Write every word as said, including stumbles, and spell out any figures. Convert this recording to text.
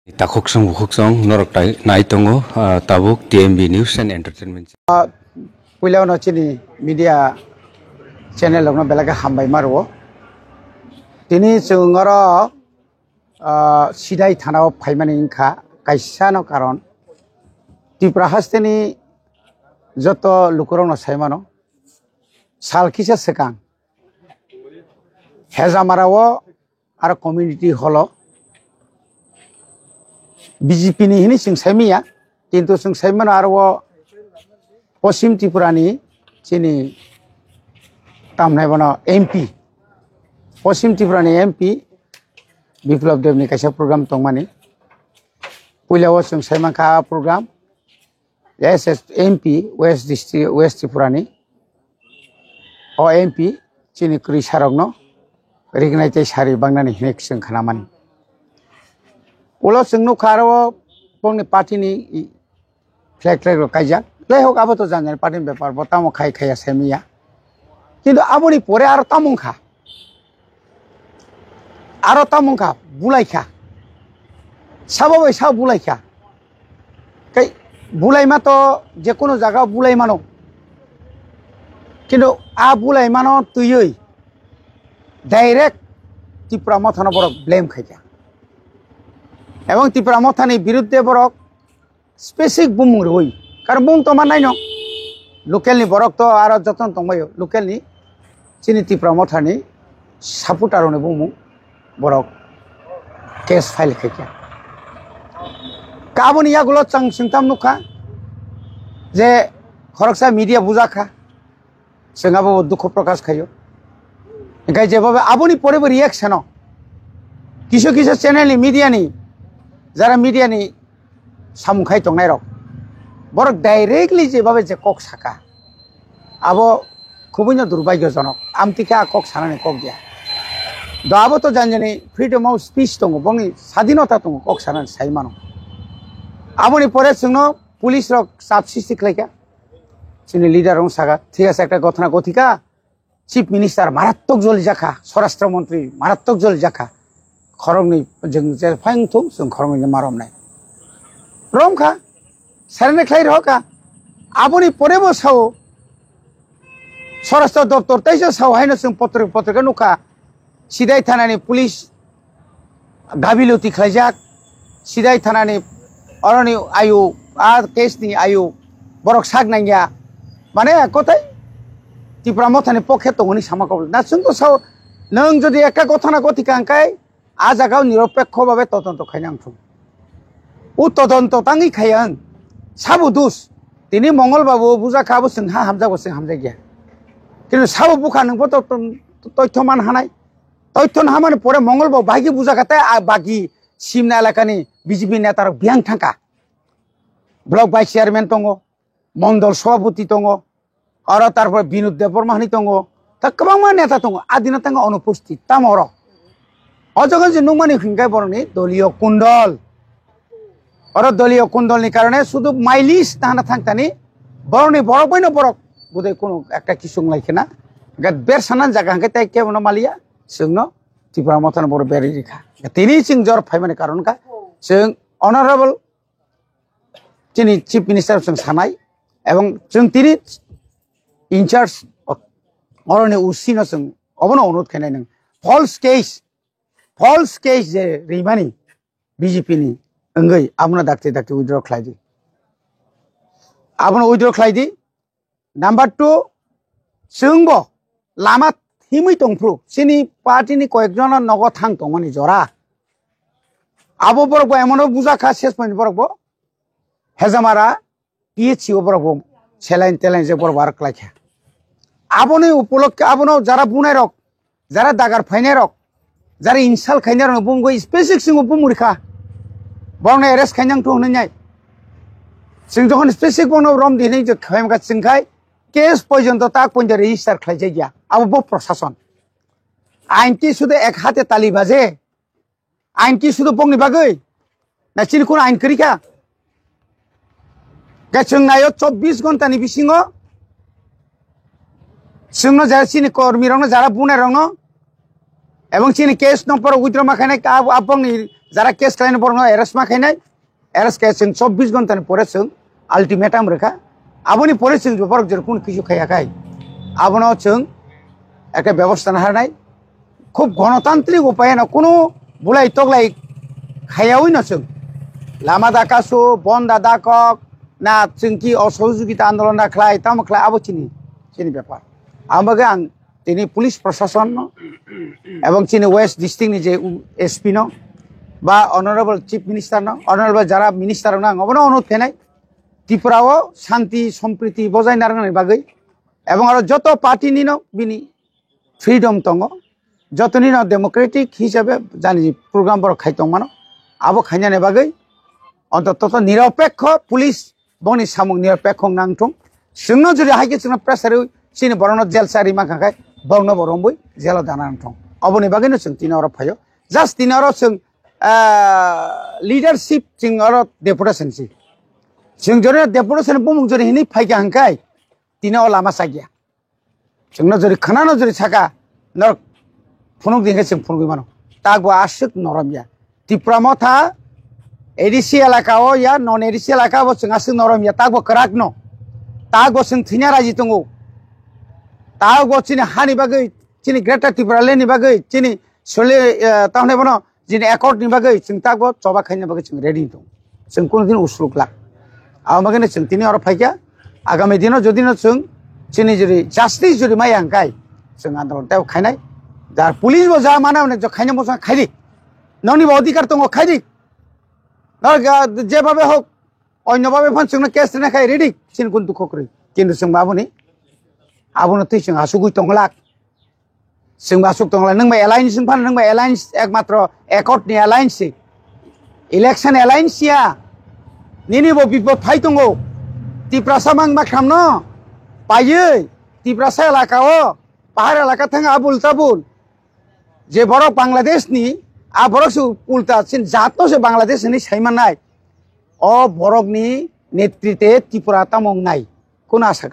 Takhuk song bukhuk song norok tai nai tongo, ah, tabuk T M B News and Entertainment. Puila no chini media channel rokno belai khe hambai ma rwo. Tini chwng oro, ah, Sidai thana o phaimani wngkha kaisa no karon. Tripura hasteni joto lukurok no sai mano. Sal kisa swkang Hejamara o aro community hall o B J P ni hini chwng sai manya, kintu chwng sai mano aro o Poschim Tripura ni chini tamnai bono M P, Poschim Tripura ni M P Biplab Deb ni kaisa program tongmani. Puila o chwng sai mankha a program, S S M P West District, West Tripura ni. O M P chini kwrwi sarokno rignai tei sari bangnani hinwi chwng khnamani. Ulo chwng nukha aro bongni party ni flag, flag rok kaijak. Jaihok, abo to janjani party ni bepar, bo tamo khai khaiya sai manya. Kintu aboni pore aro tamo wngkha. Aro tamo wngkha, bulaikha. Sabo bai sabo bulaikha. Tei bulaima to jekono jaga o bulai mano. Kintu a bulaimano twiwi direct Tipra Mothano borok blame khaikha. Ebong Tipra Mothani birudde borok specific bumung rwui. Karon bumung tongma naino. Local ni borok to aro jotono tongbaio. Local ni chini Tipra Mothani supporter rokni bumung borok case file khaikha. Ka aboni yagulo chwng singtam nukha je khoroksa media bujakha. Chwng abo dukhu prokash khaio. Hinkhe jebaba aboni pore bo reaction o kisu kisu channel ni media ni, jara media ni samung khai tongnai rok, borok directly jebaba je kok saka, abo khubui no durbagyojonok. Amtwi khe a kok sanani kok ya. Do abo to janjani freedom of speech tongo, bongni sadinota tongo, kok sanani sai mano. Aboni pore chwngno police rok chap sisti khlaikha. Chini leader rok saka, thik ase, ekta gotna gothika, Chief Minister marattok joli jakha, Swarashtra Montri marattok joli jakha. Khoroknwi jwng je phai wngthung, chwng khoroknwi je maromnai. Romkha, sarene khlai rohorkha. Aboni pore bo sao, Swarashtra Doptor teisa sao haino chwng potro-, potrika nukha. Sidai thanani police gabiluti khlaijak, Sidai thanani oroni ayu, a case ni ayu, borok sak nangya. Mane kotai Tipra Mothani pokhe tongoni sama kobol. Na chwng to sao, nwng jodi ekka gothana gothika hwnkhe, a jaga o niropekho babe todonto khaina wngthung. O todonto tangwi khaya wng, sabo dus. Tini Mongol Babu bujakha, abo chwng ha hamjago, chwng hamjakya. Kintu sabo bukha nwngbo to, to, toithyo man hanai. Toithyo hamani pore Mongol bo bahai khe bujakha tei a bagi Simna elakani B J P netarok biyang thangkha. Block vice chairman tongo, mondol sobhapoti tongo, oro tarpore Binod Debbarma hinwi tongo, ta kwbangma neta tongo, adina tangkha onupusthit tamo oro. O jaga je nukmani hinkhe borokni doliyo kundol. Oro doliyo kundolni karone sudu mileage tahana thangtani, borokni borok baino borok budai kunu ekta kisu wnglaikhe na. Hwnkhe bersanani jaga hwnkhe tei kebono maliya, chwngno Tipra Mothano borok berwi rikha. Tini chwng jor phaimani karon wngkha, chwng honorable chini Chief Minister chwng sanai, ebong chwng tini in charge oroni O C no chwng obono onurod khainai nwng false case, false case je rimani B J P ni wngwi abono dakti dakti withdraw khlai di. Abono withdraw khlai di. Number two, chwngbo lama himwi tongphru, chini party ni koyekjono nogo thang tongmani jora. Abo borok bo emono bujakha, ses point borok bo Hejamara P H C o borok bo saline teline je borok bo aro klaikha. Aboni upolokhe abono jara bunai rok, jara dagar phainai rok, jara insult khainai rok bumgwi specific singo bumuri kha. Borokno arrest khainang thung hwnwi nai. Chwng jokhon specific bono rom di hwnwi je khaimkha chwngkhai case porjonto tak porjonto register khlaijakya. Abo bo prosason. Ain ki sudu ek hate tali baje. Ain ki sudu bongni bagwi? Na chini kun ain kwrwi kha? Khe chwng naio chobbish ghonta ni bisingo chwngno jara chini kormi rokno jara bunai rokno ebong chini case no poro withdraw ma khainai ka abo, abongni jara case khlainai borokno arrest ma khainai, arrest khe chwng chobbish ghonta ni pore chwng ultimatum rwkha. Aboni pore chwng borok jora kunu kisu khaiya khai, abono chwng ekta bebosta naharnai. Khub gonotantrik upayeno kunu bulai toklai khaiyawi no chwng lama dakasu, bonda dakok, na chwng ki osojogita andolon da khlai, tamo khlai, abo chini, chini bepar. Ang bagwi ang tini police proshasonno ebong chini West District ni je, um, S P no ba Honorable Chief Minister no, Honorable jara minister no ang obono onurod khainai, Tripura o shanti sompriti bojai narwknani bagwi, ebong aro joto party ni no bini freedom tongo, jotoni no democratic hisabe jani program borok khai tongmano, abo khainani bagwi ontoto to niropekho police bongni samung niropekho nang thung. Chwngno jodi hai khe chwngno pressure rwi chini borokno jail chari mankha khai, borokno bo romwi jailo dana nang thung. Oboni bagwino chwng tini oro phaio. Just tini oro chwng, ah, leadership chwng oro deputation si. Chwng jodi deputation bumung jodi hinwi phaikha hwnkhai tini o lama chakya. Chwngno jodi khwnano jodi saka, norok phunuk di hwnkhe chwng phunugwi mano. Takbo aswk norom ya. Tipra Motha A D C elaka o ya, non A D C elaka bo chwng aswk norom ya, takbo kwrak no. Takbo chwng thwina raji tongo. Takbo chini hani bagwi, chini Greater Tipraland ni bagwi, chini sole, eh, tamni bono jini accord ni bagwi chwng takbo choba khaina bagwi chwng ready tong. Chwng kunu din usluk lak. Abo bagwino chwng tini oro phaikha. Agami dino jodi no chwng chini jodi justice jodi maya hwnkhai chwng andolon tei khainai. Jar police bo ja mana hwnwi jo khaina bwsang khaidi. Noni bo adhikar tongo khaidi. No ga je babe hok onyo babe phan chwngno case rina khai ready. Chini kun dukho kwrwi. Kintu chwng baboni abono twi chwng asugwi tonglak. Chwng ba aswk tongla, nwng bai alliance wng phano, nwng bai alliance ekmatro accord ni alliance se. Election alliance ya. Nini bo bipod phai tongo. Tiprasa mang ma khamno. Paiye. Tiprasa elaka o. Pahar elaka thang abul tabul. Je borok Bangladesh ni, a borok se ulta sin jat no se Bangladesh ni sai manai. O borok ni netrite Tripura tamong nai. Kono asa